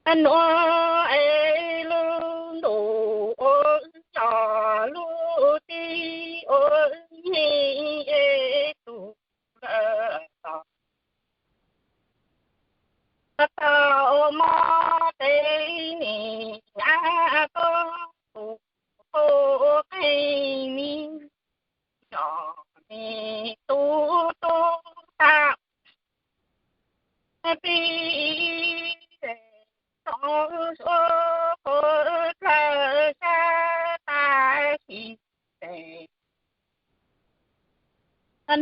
Nuav es lub ntuj ua yog lub teb ua nyiaj es tus lawm los tau mob tes nim nyab tuab tus qheej mi yog nim tub tub tag pib tau suav puv dlawg sab tag sis tes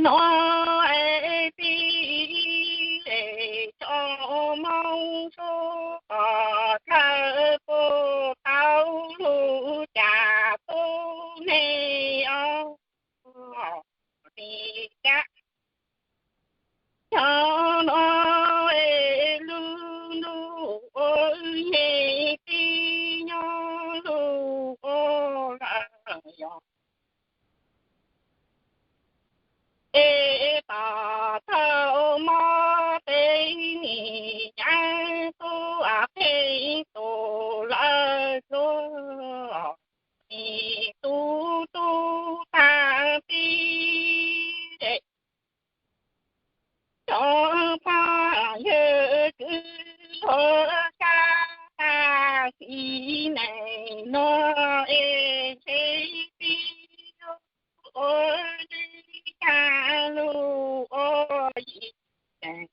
nuav es pib es tau mob suav puv dlawg puv tau lug cas tub neeg os. Nim cas cov nuav es lub ntuj ua nyiaj teb nyob lug ua lawm yog es tom tau mob tes nim nyab tub qheej tus lawm luag nim tub tub tag pib cov phooj ywg kwv luag sab tag sim neej nuav es ntshe pib ua li cas lug ua yim es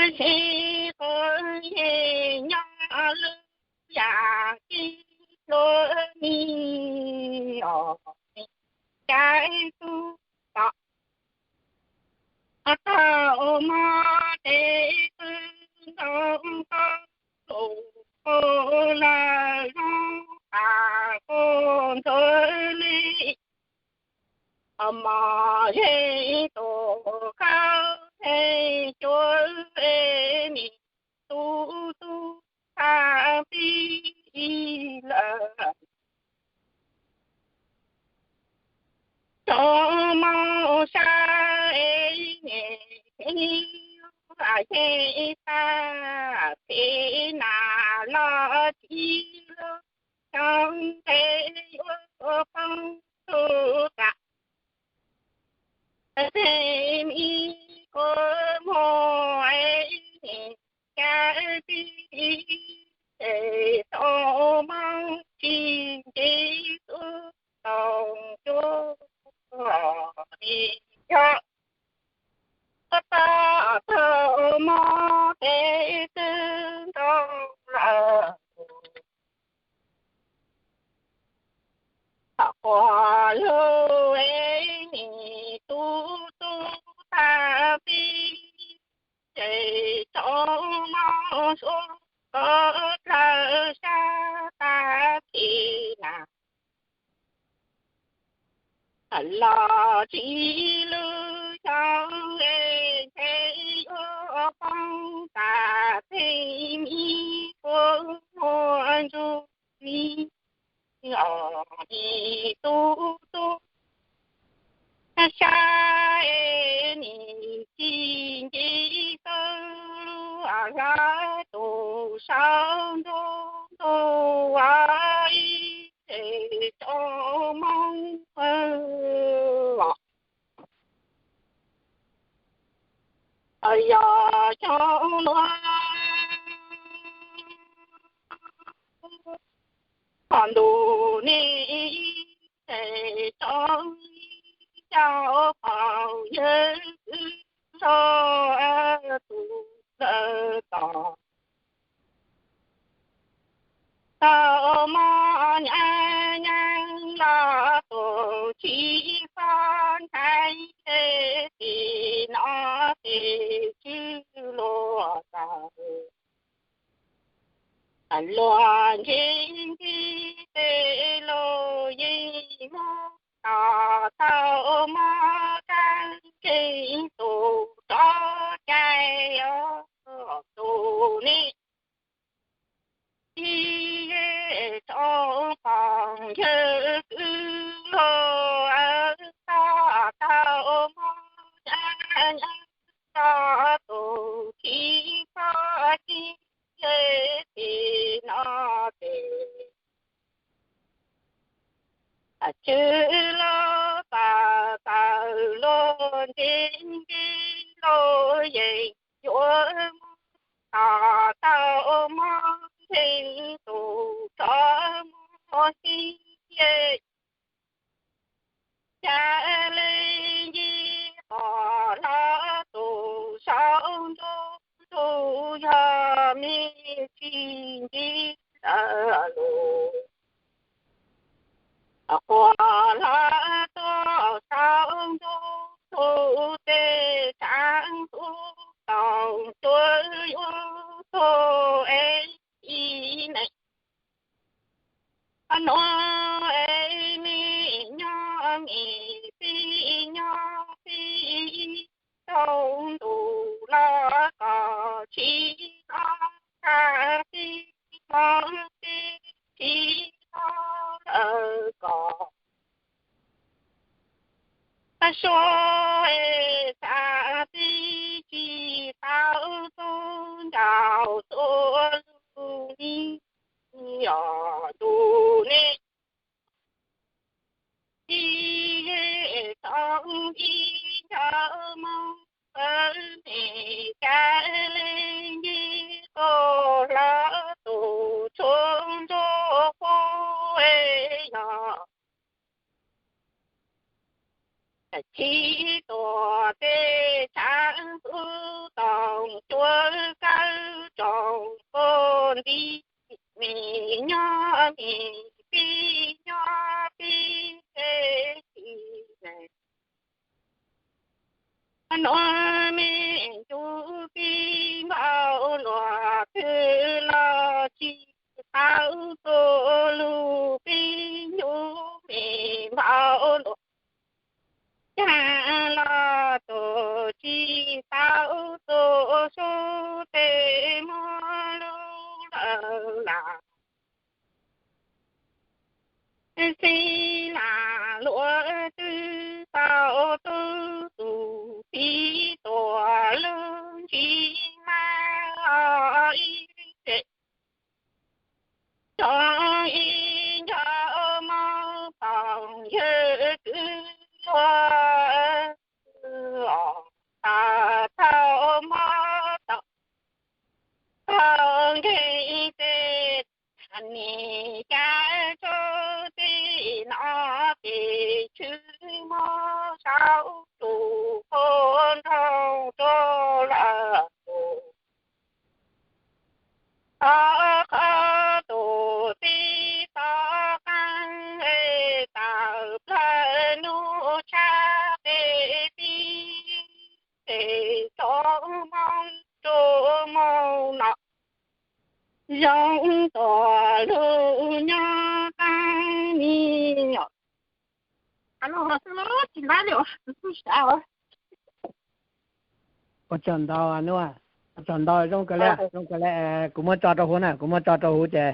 ntshe quav yeej nyob lub yam kib hlua mi os. Cas tub tom tau mob tes tub ntoo tau lug ua lawm zoo tas kuj ntxuav li mos zeeg tus khaub theej cuav es nim tub tub tag pib lawm. Tsoom moog sab es nim yeej tag pem nam los tsis lug tau ntev yuav poob tug tas tej me kua muag es nim cas pib es tau moog tsis nce tub tau cuav li yog tau tau mob tes tub ntoo lawm. Thaum quas lug es nim tub tub tag pib ces tau mob suav puv dlawg sab tag sim nam los tsis lug xyoo es ntshe yuav poob tas tej me kua muag ntsuag mi os. Nim tub tub sab es nim tsis nce tau lug hlab tus saub ntuj ntuj ua ib tsev tsoom moog los yog cov nuav qhov ntuj nim tes tsoom cov phooj ywg kwv luag tus lawm tos tau mob nyab nyab los tus tsis xob ntshai es tim no tes tswv luag tas luag ntsib ntsib tes luag yeej mob tos tau mob dlaab tsi tus rov cai os tus nim ib tsoom phooj ywg kwv luag tau mob dlaab tsi tus tsis xob nkees los yeej yuav mus, tos tau mob nkees tus tsov muag xib. Cas li ncig qos hlob tus saum ntuj, tus yog me tsis ncig lawm lus. Quas hlob tuaj saum ntuj, tus tej tshav kub toom cuav yuav tuag es ib neeg. Nuav es me nyob me txiv nyob txiv, tau ntuj los kom tsis tau, txaj txiv hlob txiv tsis tau lawm kom. Suav es txaj txiv tsis tau txuj nraug txuj lug li, yog lug ne. Ib yam tau ib ncaug moog, me cas le ncig qos hlob tus tshuaj ntsuab qub, yog txhij tuam tej tshav kub toom cuav kawg tsoom puag nti, me nyob me txiv nyob txiv teb txiv neeg. Nuav me ncuv txiv npaum luaj twg los tsis tau txuj lug, txiv ncuv me npaum luaj caag los tus tsis tau txuj sub tej muab lug lawm lam. Xib lam luaj twg tau tub tus txiv tuam lug ntsis mas ib tse tso ib ncaug moog toom yawg kwv luag os, tas tau mob tau tau nkeeg tej, nim cas tsuj txij no pes tshwm mob saum tus qub nroog rua lawm. Tov qhov tus txiv tov qeej es tawm plawg nub tshab qe tib ces tso moog rua moog no zoo tuam lug nyob qeej ni. Ua tsaug ntau, ua tsaug ntau, zoo kawg li, zoo kawg li. Kuv muab tso rau huv na, kuv muab tso rau huv ces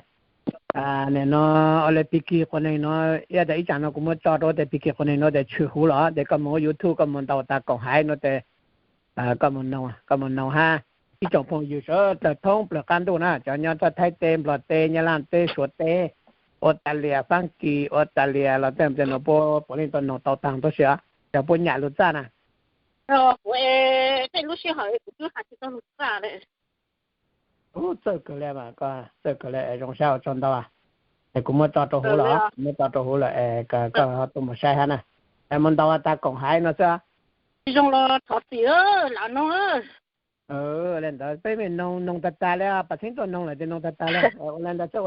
nim no ua le pig kig quas neeg no, ib tas ib tsam no kuv muab tso rau tes pig kig quas neeg no tes tshwm huv los tes koj mus YouTube koj mus ntaus tas koom haiv no tes koj mus noog hab ib tsoom phooj ywg sawv dlawg thoob plawg qab ntuj na, cov nyob txog Thaib teb, Nplog teb, Nyab Laj teb, Suav teb, Australia, Faab Kis, Australia los tej no puab puav leej tau noog tau taag tuab si, cov puab nyam lug txaj na. Txawj kawg li mas, koj txawj kawg li, zoo sab ua tsaug ntau. Es kuv muab tso rau huv lawm, muab tso rau huv lawm es koj ho tuaj mus saib hab na. Es mus ntaus tas koom haiv no xwb. Zoo los thov txim lam noog. Le ntawd peb me noog noog tag tag li, Paj Xeeb tuaj noog lawm ces noog tag tag li. Ua le ntawd xwb.